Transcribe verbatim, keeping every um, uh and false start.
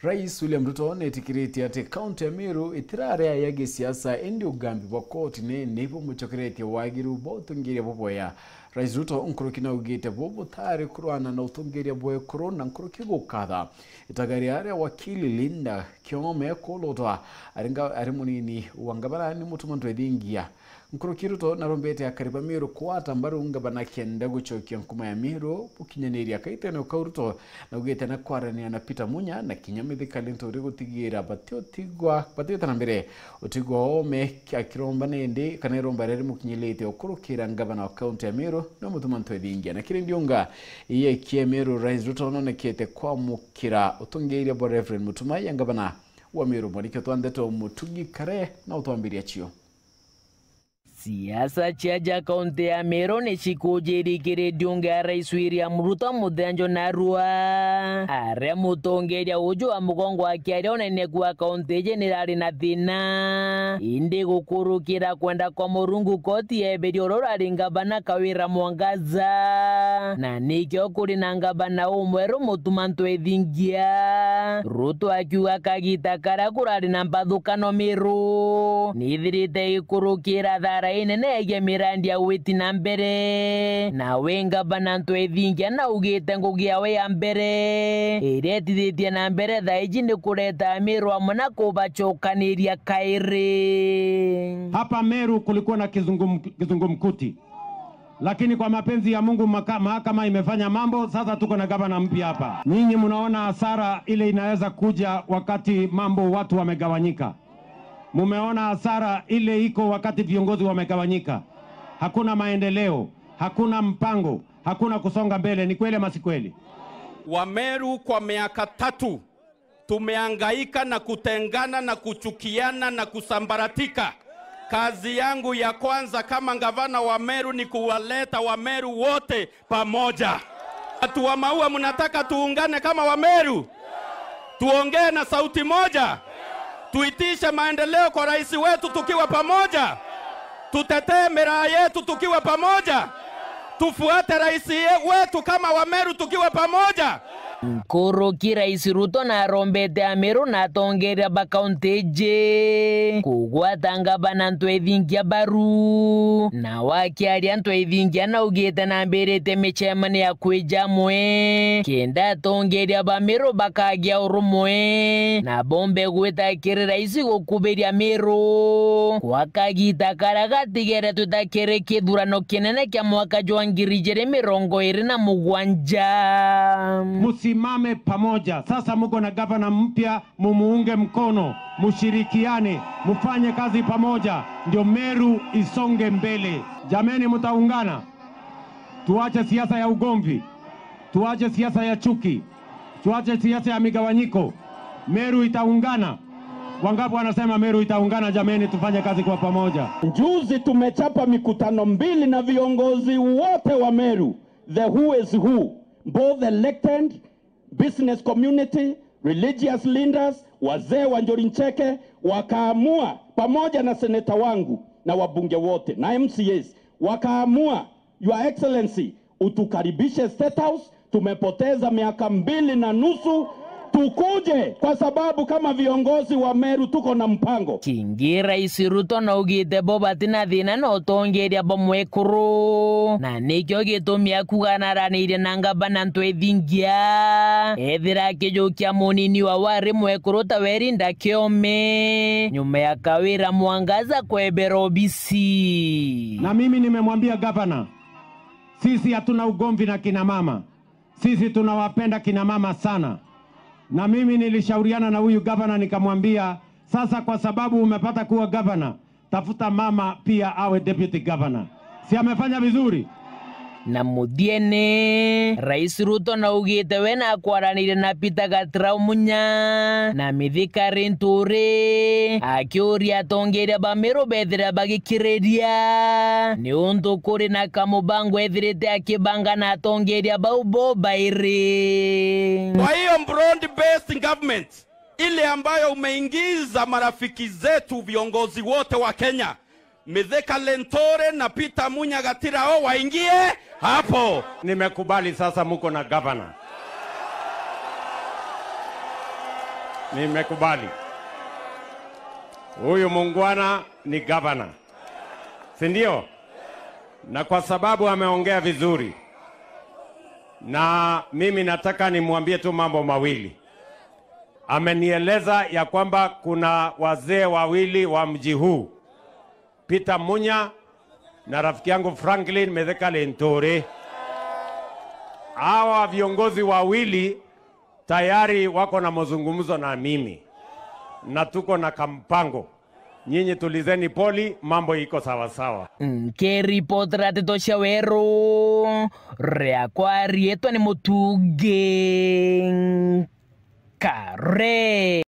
Rais William Ruto netikiritie ati kaunti ya Meru itirari aya gisiasa, indi ugambi bwa kotine ni bumucokeretie wagiru bwa utongeria bubwea. Rais Ruto nkuruki naugite bu butari kurwana na utongeria bwa ekuru na nkuruki gukatha itagaria aria wakili Linda Kiome Kulutwa aringa ari munini wa ngavana ni Mutuma Ntwethingia. Nkuruki Ruto narombete akari ba Meru kwata mbaru ngavana kenda gucokia nkuma ya Meru bukinyaniria. Kaitene kau Ruto naugite na kwarania na Peter Munya na kinya Mithika Linturi gutigira batiotigwa, batiota na mbere utigwa ome akiromba nindi kana iromba riria rimukinyilite ukurukira ngavana wa kaunti ya Meru na Mutuma Ntwethingia. Na kiri ndiunga iye kie Meru, Rais Ruto nonekete kwamukira utongeria bwa Reverend Mutuma ya ngavana wa Meru. Mwaniki utwa ndeto Mutugi Kare na utwambiria cio. Siasa cia ja kaunti ya Meru ni cikujirikiri ndiunga ya Rais William Ruto muthenjo narua. Aria mutongeria uju wa mugongo akiaria unene kwa kaunti iji ni rari na thina. Indi gukurukira kwenda kwa Murungu, koti yeberia uria urari ngavana Kawira Mwangaza. Na nikio kuri na ngavana umweru Mutuma Ntwethingia. Ruto akiuga kagita karia kurari na mbathukano Meru, nithirite ikurukira thara inene yegie mirandi ya gwiti na mbere. Nawe ngavana Ntwethingia naugite ngugi yawe ya mbere iria itithitie na mbere thaa iji ni kureta Ameru amwe na kubacokaniria kairi. Hapa Meru kulikuwa na kizungum-, kizungumkuti. Lakini kwa mapenzi ya Mungu, maka-, mahakama imefanya mambo, sasa tuko na gavana mpya hapa. Nyinyi mnaona hasara ile inaweza kuja wakati mambo, watu wamegawanyika. Mumeona hasara ile iko wakati viongozi wamegawanyika. Hakuna maendeleo, hakuna mpango, hakuna kusonga mbele. Ni kweli ama si kweli? Wameru kwa miaka tatu tumehangaika na kutengana na kuchukiana na kusambaratika. Kazi yangu ya kwanza kama gavana wa Meru ni kuwaleta Wameru wote pamoja. Watu wa Maua, mnataka tuungane kama Wameru? Tuongee na sauti moja? Tuitishe maendeleo kwa rais wetu tukiwa pamoja? Tutetee miraa yetu tukiwa pamoja? Tufuate rais ye-, wetu kama Wameru tukiwa pamoja? Nkuruki Rais Ruto narombete Ameru na atongeria ba kaunti iji kugwata ngavana Ntwethingia mbaru. Nawe akiaria, Ntwethingia naugite nambirite micemanio ya kwija amwe kenda atongeria ba Meru bakagia urumwe na bombe gwita kiri rais gukubiria Meru kwa kagita karia gatigere twita kiri kithurano kinene kia mwaka jwa ngiri ijiri mirongo iri na mugwanja. Musimame pamoja. Sasa muko na gavana mpya, mumuunge mkono, mushirikiane, mufanye kazi pamoja, ndio Meru isonge mbele. Jameni, mtaungana? Tuache siasa ya ugomvi, tuache siasa ya chuki, tuache siasa ya migawanyiko. Meru itaungana. Wangapi wanasema Meru itaungana? Jameni, tufanye kazi kwa pamoja. Juzi tumechapa mikutano mbili na viongozi wote wa Meru, the who is who, both elected, business community, religious leaders, wazee wa Njuri Ncheke, wakaamua pamoja na seneta wangu na wabunge wote na M C As, wakaamua, Your Excellency, utukaribishe State House. Tumepoteza miaka mbili na nusu, tukuje, kwa sababu kama viongozi wa Meru tuko na mpango. Kingi Rais Ruto naugite bo batina thina na utongeria bwa mwekuru, na nikio gitumi akuga naranirie na ngavana Ntwethingia ethira akijukia munini wa wari mwekuru ta Weri Ndakiome nyuma ya Kawira Mwangaza kwebera obisi. Na mimi nimemwambia gavana, sisi hatuna ugomvi na kina mama. Sisi tunawapenda kina mama sana. Na mimi nilishauriana na huyu gavana nikamwambia, "Sasa kwa sababu umepata kuwa gavana, tafuta mama pia awe deputy governor." Si amefanya vizuri? Na muthiene, Rais Ruto naugite we nakwaranirie na Peter Gatirau Munya na Mithika Linturi akiuria atongeria ba Meru bethira bagikiriria niuntu kuri na kamubango ethirite akibanga na atongeria bau bo bairi. Kwa hiyo broad based government ile ambayo umeingiza marafiki zetu viongozi wote wa Kenya, Mithika Linturi na Peter Munya Gatirau waingie hapo. Nimekubali sasa muko na gavana. Nimekubali. Huyu muungwana ni gavana, si ndio? Na kwa sababu ameongea vizuri, na mimi nataka nimwambie tu mambo mawili. Amenieleza ya kwamba kuna wazee wawili wa mji huu, Peter Munya na rafiki yangu Franklin Mithika Linturi. Hawa viongozi wawili tayari wako na mazungumzo na mimi na tuko na kampango. Nyinyi tulizeni poli, mambo iko sawa sawa. Nkiripotera ndeto cia weru, riakwa riitwa ni Mutungi Nkare.